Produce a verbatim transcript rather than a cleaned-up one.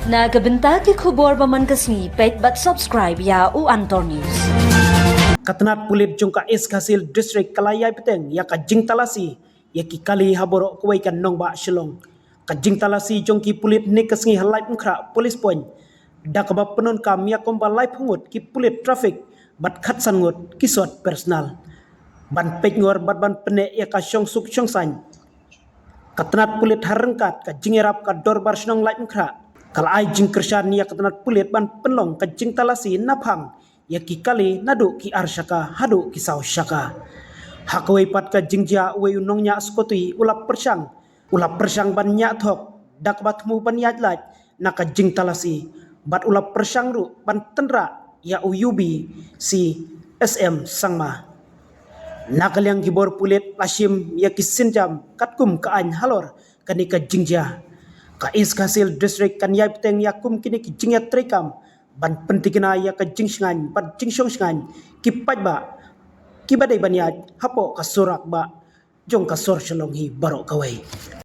Na ka bynta ki khubor ba man ka sngi, peit bad subscribe ïa u Antor News. Ka tnat pulit jong ka East Khasi Hills District ka la ïai bteng ïa ka jingtalasi ïa ki kali ha baroh kawei ka nongbah Shillong. Ka jingtalasi jong ki pulit ne ka sngi ha Laitumkhrah Police Point, da kaba pyndonkam ïa kumba laiphew ngut ki pulit traffic bad khatsan ngut ki SWAT personnel, ban peit ngor bad ban pynneh ïa ka shongsuk shongsaiñ. Ka tnat pulit ha ryngkat ka jingïarap ka Dorbar Shnong Laitumkhrah ka la ai jingkyrshan ïa ka tnat pulit ban pynlong ka jingtalasi naphang ïa ki kali naduh ki ar shaka haduh ki saw shaka. Ha kawei pat ka jingjia, uwei u nongñiah scooty u la pyrshang, u la pyrshang ban ñiah thok da kaba thmu ban ïaid lait na ka jingtalasi, bad u la pyrshang ruh ban tynrah ïa u U B C S M Sangma. Na ka liang ki bor pulit la shim ïa ki sienjam katkum ka aiñ halor kane ka jingjia. Ka East Khasi Hills District kan ïai bteng ïa kum kine ki jingïatreikam ban pyntikna ïa ka jingshngaiñ bad jingshongshngaiñ ki paidbah kiba dei ban ïaid hapoh ka surak bah jong ka sor Shillong hi baroh kawei.